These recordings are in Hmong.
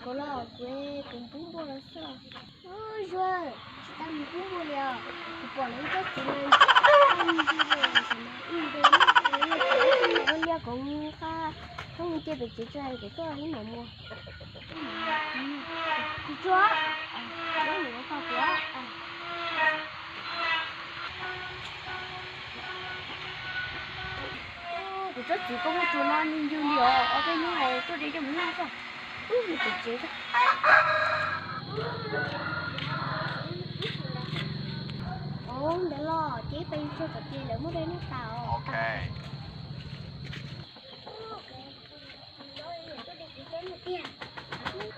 Kuv los kuv, kuv pub npua los xwb. Zuag, tsis tau mus pub npua li os. Kuv pom lawv tsob txiv no ntxim qab ntxim li, ib nte ua liaj kuv qa, koj mus cia pem tsev tso, kuv tuaj ib mam mus. Kuv tsuag, koj mus ua tau kuv. Kuv tsob txiv koj muab tsuag no ncw ncw li os, ob peb hnub no tuaj de coj mus noj xwb. Ub, mus pem tsev xwb. Ov, ntawd los ces peb tsuag txom ces lawv muab de noj tas os.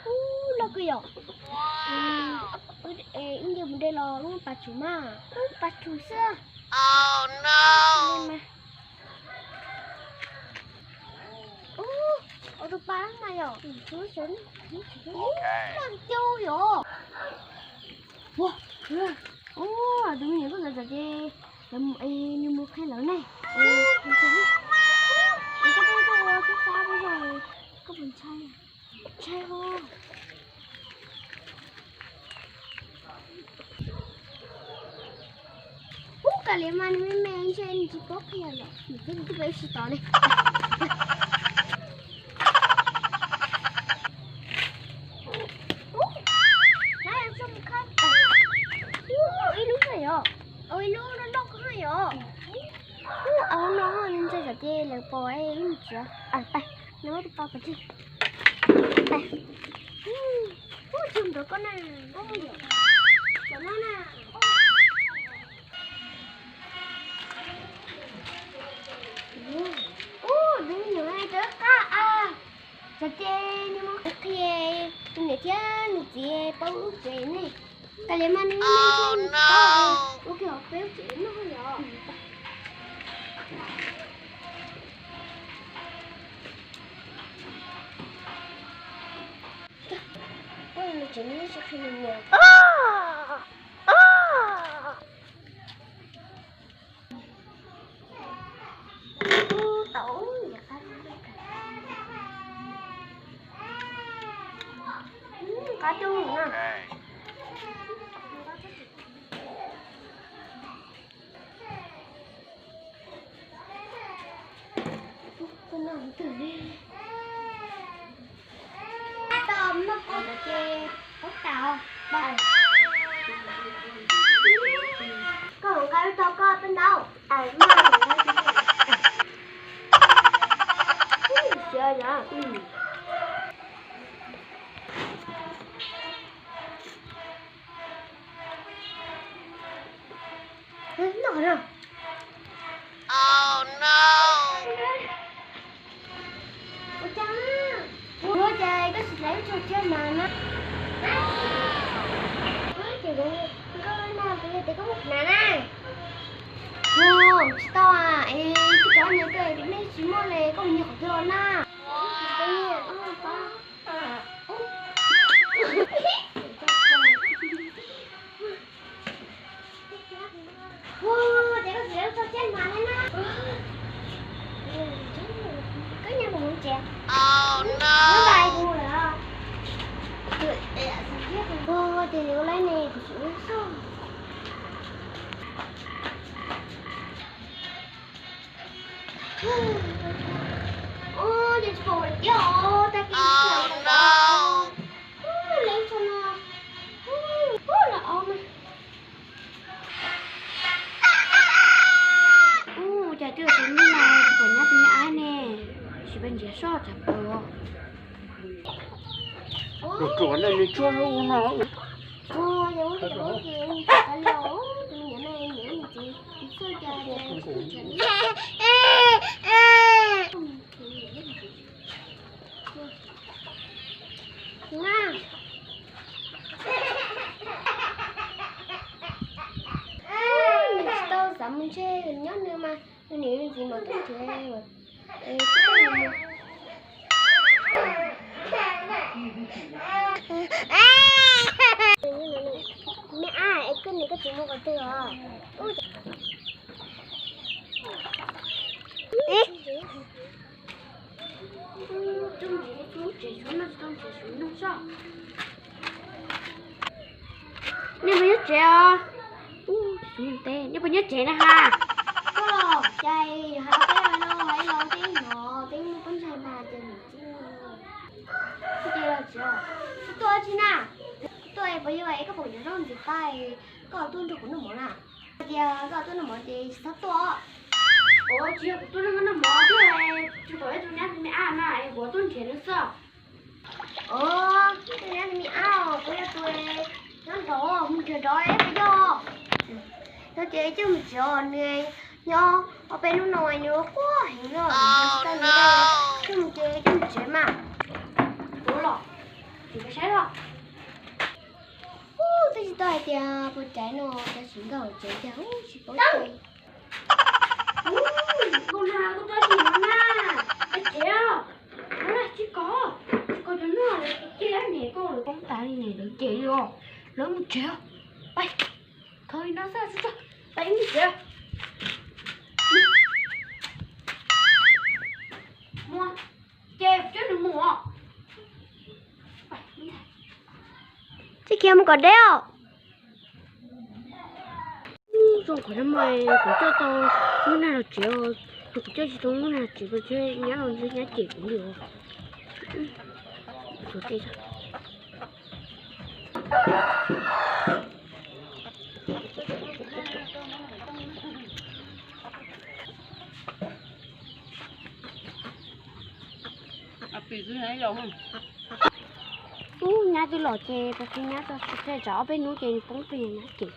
Ub, loj kawg yom. Wb nce mus de los lub pas tsum mas, lub pas tsum xwb. Ub, ua tus pas mas yom, loj cau yom. Ua, tus me nyuam koj ntawd txawm ces nws mus qhia lawv ne. Koj puas ntshai? Ntshai os. Ub, kav liam mas nws me me ntshe nws tsis paub qhia yom, nws twb peb tsis tod ne. Ub, ib lub na yom, ib lub loj loj yom. Ub, au no nws ntshai tsam ces lawv pom ib mus tsis, pais, nws muab tus pas pov tseg. Ub, tsis nrov koj na, ub, yom, tsam no na. Ub, tus me nyuam rov qab a, tsam ces nws mus qhia tus niam thiab nws txiv pab lub tsev ne. Kav liam mas nws ua kiag hauv peb lub tsev noj yom. Nws tsev nws tsis qhia nws niam. Qab coob na. Tab tom noj qos ntawd ces paub tas os. Koj hauv nqa rau koj peb ntaub. Noj no. Ua cas, ua cas koj tsis hnav lub tsho tshiab mas na? Ces koj na, kuv yog tias koj muab kuv hnav na. Tsis tau, es koj cov niag koj nej tsis muaj li, koj mus nyiag qhov twg los na? Ua, ces koj txiv lawv tso tseg mas na. Koj nyiag kuv mus tsev. Nyob npais kuv lawm. Ua, ces nws ua laib ne, kuv tsis ua xwb. Ua, ces tsis pom tiag os, tag kis tsis pom. Ua, lawv tso no. Ua, los ob na. Ua, cas twb tsis muaj no, tsis pom nyab tus me ab ne. Tsis pom ntsiav soj tsam pom. Tus ruam ne nws tsuab lub no. Ua, ces ua, ces ua, ces ua, ces ua, tus me nyuam no nws txiv txawj cas. Nws tsis tau xav mus ntshe nyob nws mas nws niam nws txiv mam tuaj nrhiav. Me ab, es koj niam koj txiv mus qhov twg os? Tsev xyov no tsis tau tsev xyov no soj. Nej puas nyob tsev os? Nej puas nyob tsev na ha? Koj los cas hais peb no hais los teb no, teb muaj tub ntxhais mas ces nim tsis, tsis los tsev. Koj tuaj tsi na? Tuaj puas yog es koj pom cov zaub ntxiv qab, koj tuaj nrog kuv noj mov na? Tias koj tuaj noj mov ces tsis txhob tuaj. Ua tsis yog kuv tuaj nrog koj noj mov, tuaj tsis pom peb tus nyab tus me ab na es kuv tuaj nrhiav nws xwb. Tus nyab tus me ab kuv yog tus nyob nrov mus nrhiav nrov puas yog? No ces coj mus tsev os, nws nyob ob peb hnub no nws quaj heev no, tsis tau nws, coj mus ces coj mus tsev mas. Ua los, kuv saib los. Ub, twb tsis tau hais tias puas caiv no, cov tsis nkag hauv tsev tiag, ub, tsis paub caiv. Ub, koj na, koj tuaj tsis no na, peb tsev os. No na, tsis kov, tsis kov cov no, lawv ces niam koj lawv poob tas li ne, lawv ces li os, lawv mus tsev os. Pais, thov li no xwb tsuag tsuag, pais mus tsev. Mus, ces coj nws mus os. Tsis khiav mus kom deb os. Zoo qhov no mas kuv coj tau Lub Nag los tsev, kuv coj tsis tau Lub Nag los tsev, nyab los ntsib nyab cem kuv li os. Ub, nyab twb los ces puas tsis nyab tso, tsam ob peb hnub ces nws poob plig nyab cem.